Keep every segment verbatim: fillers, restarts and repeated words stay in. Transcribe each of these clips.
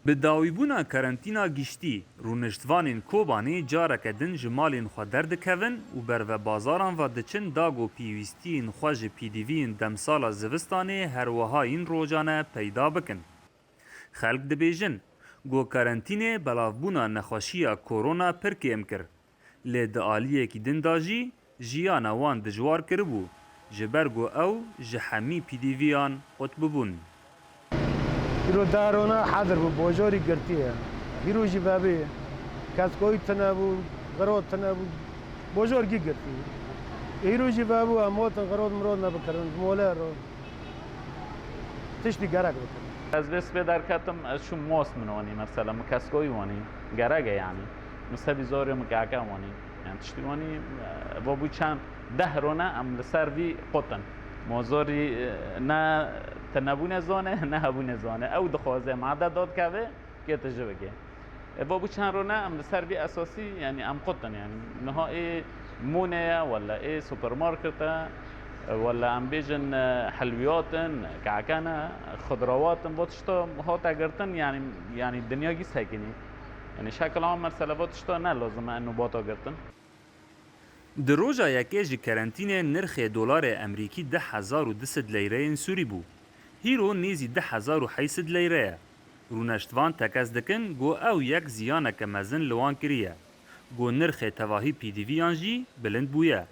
Bi dawîbûna karantîna giştî, rûniştvanên Kobanê careke din ji malên xwe derdikevin û berve bazaran ve diçin da ku pêwîstiyên xwe ji pêdiviyên demsala zivistanê her wiha yên rojane peyda bikin. Xelk dibêjin, ku karantînê belavbûna nexweşiya korona pir kêm kir. Lê di aliyekî din de jî jiyana wan dijwar kiribû, ji ber ku ew ji hemî pêdiviyan qut bibûn. Îro deh rona hedir bû, bojorî girtî ye. Hîro jî vebû, keskoyî tune bû, xirot tune bû, bojorgî girtî. Hîro jî vebû, em gotin xirot mirot nebikirin, mole ro. Tiştî gerek bikin. Ez vê sibê derketim, ez çûm most min wanî, mesela min keskoyî wanî, gerek e yanî. Min sebî zorê min keke wanî. Yani tiştî wanî, e, va bû çend deh rone em li ser vî qutin. Ma zorî, e, ne tinebûne zane, ne hebûne zane. Ew dixwaze made dadkeve, kê tije bike. E, va bû çend rone em li ser vî esasî, yani em qutin yani. Niha ê mûne ye, wala ê supermarket e, wala em bêjin, e, helwiyat in, keke ne, xudrawat in, va tişta hate girtin, yani, yani dinya gî sekinî. Yani şekil am mesela va tişta ne lazim e nobata girtin. Di roja yekê ji kerentînê nirxê dolarê Emerîkî du hezar û du sed leyreyên Sûrî bû. Hîro nêzî du hezar û heyt sed leyre ye. Rûneştvan tekez dikin ku ew yek ziyaneke mezin li wan kiriye, ku nirxê tevahî pêdiviyan jî bilind bûye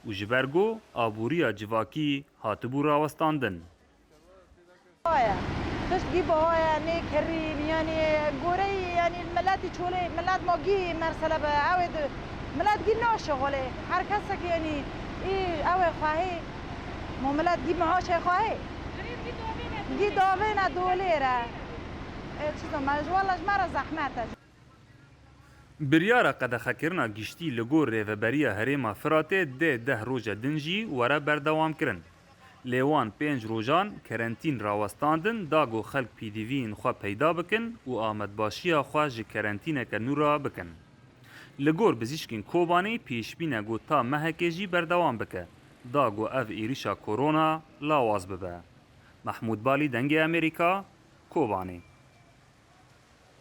û ji ber ku aboriya civakî hatibû rawestandin. Haya. Tişt gî biha ye, nê kerî, yanî goreyî, yanî miletî çolê, milet ma gî mersele be, ew ê di, milet gî naşixulê. Her kesek, yanî, î, ew ê xwehê, ma milet gî mihaşê xwehê. Gî davêne dolê re. E, çi zema, ji wela ji me re zehmet e. Biryara qedexekirina giştî li gor Rêveberiya Herêma Firatê dê deh roje din jî were berdewamkirin. Lê wan pênc rojan kerentîn rawestandin da ku xelk pêdiviyên xwe peyda bikin û ametbaşiya xwe ji kerentîneke nû re bikin. Li gor bizîşkên Kobanê pêşbîn e ku ta mehekê jî berdewam bike, da ku ev êrişa korona lawaz bibe. Mehmûd Balî, Dengê Amerîka, Kobanê.